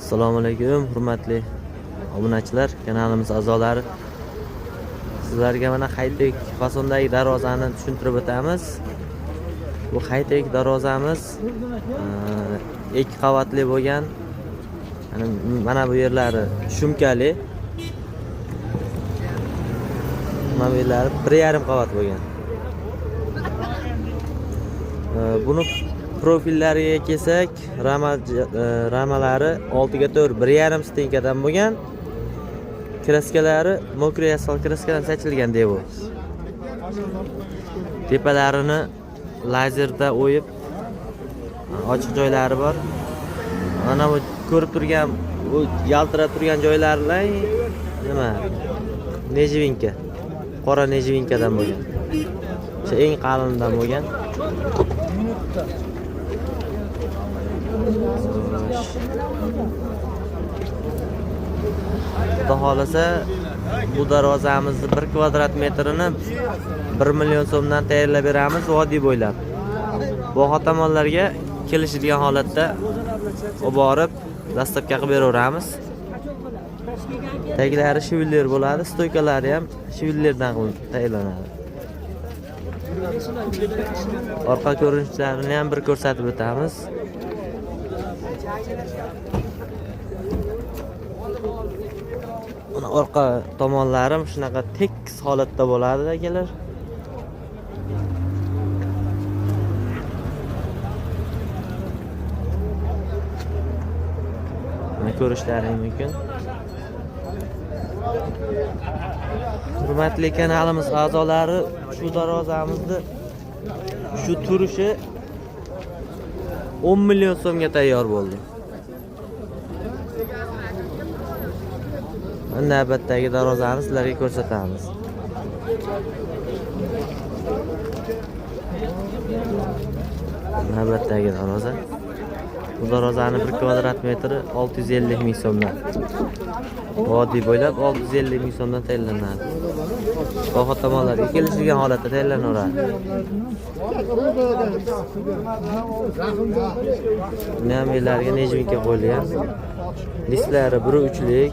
Assalomu alaykum, hurmatli obunachilar, kanalimiz a'zolari. Sizlarga mana high-tech fasondagi darvozani tushuntirib o'tamiz. Bu high-tech darvozamiz ikki qavatli bo'lgan. Mana bu yerlari shumkali. Mana bu yerlari 1,5 qavat bo'lgan. Buni profillariga kelsak, ramalari 6 ga 4 1,5 стенка dan bo'lgan. Kraskalari мокрый asfalt kraskadan sachilgan devor. Tepalarini lazerda o'yib ochiq joylari bor. Mana bu ko'rib turgan, bu yaltirab turgan joylari nima? Нержавейка. Qora нержавейка dan bo'lgan. O'sha eng qalinidan bo'lgan. Xo'sh. Xudo xohlasa bu darvozamizni 1 kvadrat metrini 1 million so'mdan tayyorlab beramiz vodiy bo'ylab. Voha tomonlarga kelishadigan holatda olib borib доставка qilib beraveramiz. Taglari швеллер bo'ladi, стойка lari ham швеллер dan qilib tayyorlanadi. Orqa ko'rinishlarini ham bir ko'rsatib o'tamiz. Mana orqa tomonlari shunaqa tekis holatda bo'ladi akalar. Mana ko'rishlaring mumkin. Hurmatli kanalimiz a'zolari, shu darvozamizni shu turishi 10 million so'mga tayyor bo'ldi. Navbatdagi darvozani sizlarga ko'rsatamiz. Navbatdagi darvoza. Bu darvozani 1 kvadrat metri 650 ming so'mdan. Vodiy bo'ylab 650 ming so'mdan tayinlanadi. Voha tomonlarga kelishilgan holatda tayinlanaveradi. Buni ham yerlariga нержавейка qo'yilgan. Listlari 1.3lik,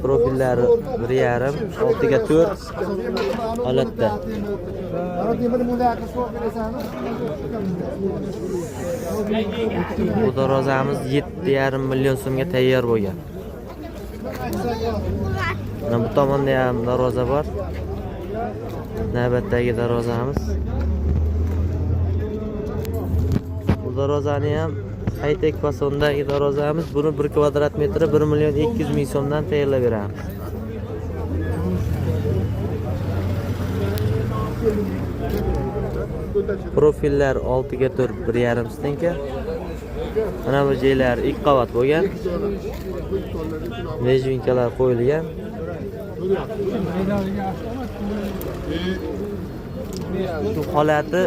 profillari 1.5, 6 ga 4 holatda. Bu darvozamiz 7,5 million so'mga tayyor bo'lgan. Mana bu tomonda ham darvoza bor. Navbatdagi darvozamiz. Bu darvozani ham high-tech fasondagi darvozamiz. Buni 1 kvadrat metri 1 million 200 ming so'mdan tayyorlab beramiz. Profillar 6 ga 4 1,5 стенка. Mana bu joylari 2 qavat bo'lgan. Нержавейка lar qo'yilgan. Shu holati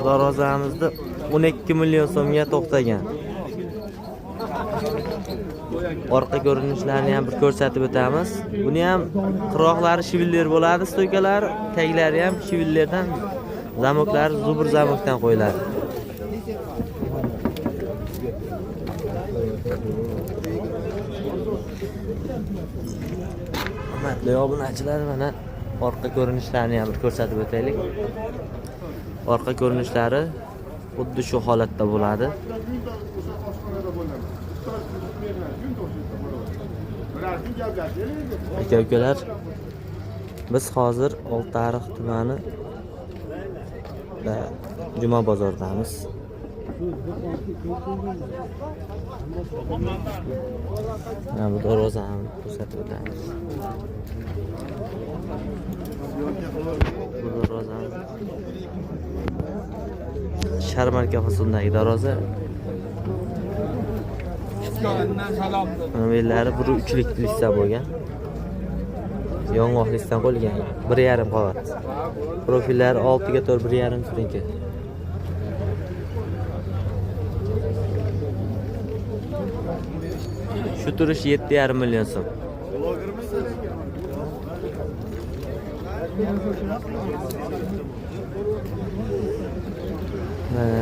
darvozamizni 12 million so'mga to'xtagan. Orqa ko'rinishlarini ham bir ko'rsatib o'tamiz. Buni ham qirg'oqlari швеллер bo'ladi, стойка lari, taglari ham швеллер dan, zamoklari зубр zamokdan qo'yiladi. Hurmatli obunachilar, mana orqa ko'rinishlarini ham bir ko'rsatib o'taylik. Orqa ko'rinishlari xuddi shu holatda bo'ladi. Aka ukalar, biz hozir Oltiariq tumani Juma bozordamiz. Mana bu darvozani ko'rsatib o'tamiz. Bu darvozani sharmarka fasondagi darvoza. Mana bu yerlari 1.3lik lista bo'lgan. Yong'oq listdan qo'yilgan. 1,5 qavat. Profillari 6 ga 4 1,5 стенка. Shu turish 7,5 million so'm. Mana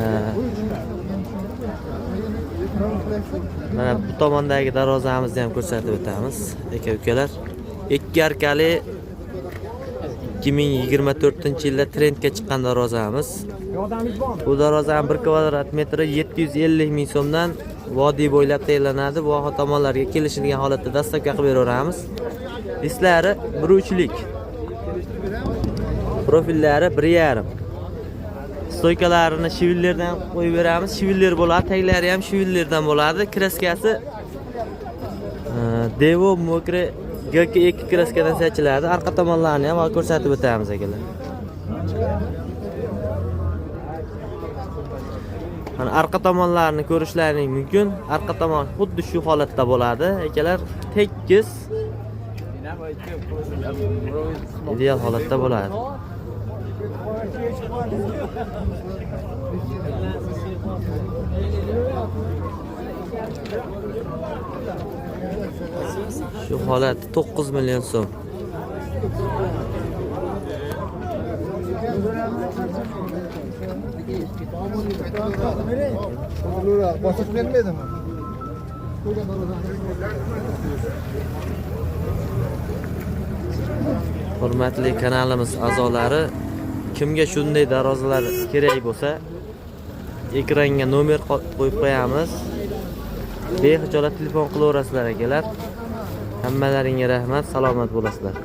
Mana bu tomondagi darvozamizni ham ko'rsatib o'tamiz, aka ukalar. Ikki arkali, 2024-yilda trendga chiqqan darvozamiz. Bu darvozani 1 kvadrat metri 750 ming so'mdan vodiy bo'ylab tayyorlanadi. Voha tomonlarga kelishilgan holatda доставка qilib beraveramiz. Dislari 1.3lik. Profillari 1.5. Стойка larini швеллер dan qo'yib beramiz. Швеллер bo'ladi, taglari ham швеллер dan bo'ladi. Краска si Devo Mokre GK2 краска dan sachiladi. Arqa tomonlarini ham ko'rsatib o'tamiz, akalar. Mana arqa tomonlarini ko'rishlaring mumkin. Arqa tomon xuddi shu holatda bo'ladi. Akalar, tekis ideal holatda bo'ladi. Shu holat 9 million so'm. Bosib bermaydimi? Hurmatli kanalimiz a'zolari, kimga shunday darvozalar kerak bo'lsa, ekranga nomer qo'yib qo'yamiz. Behijolat telefon qilaverasizlar, akalar. Hammalaringga rahmat, salomat bo'lasizlar.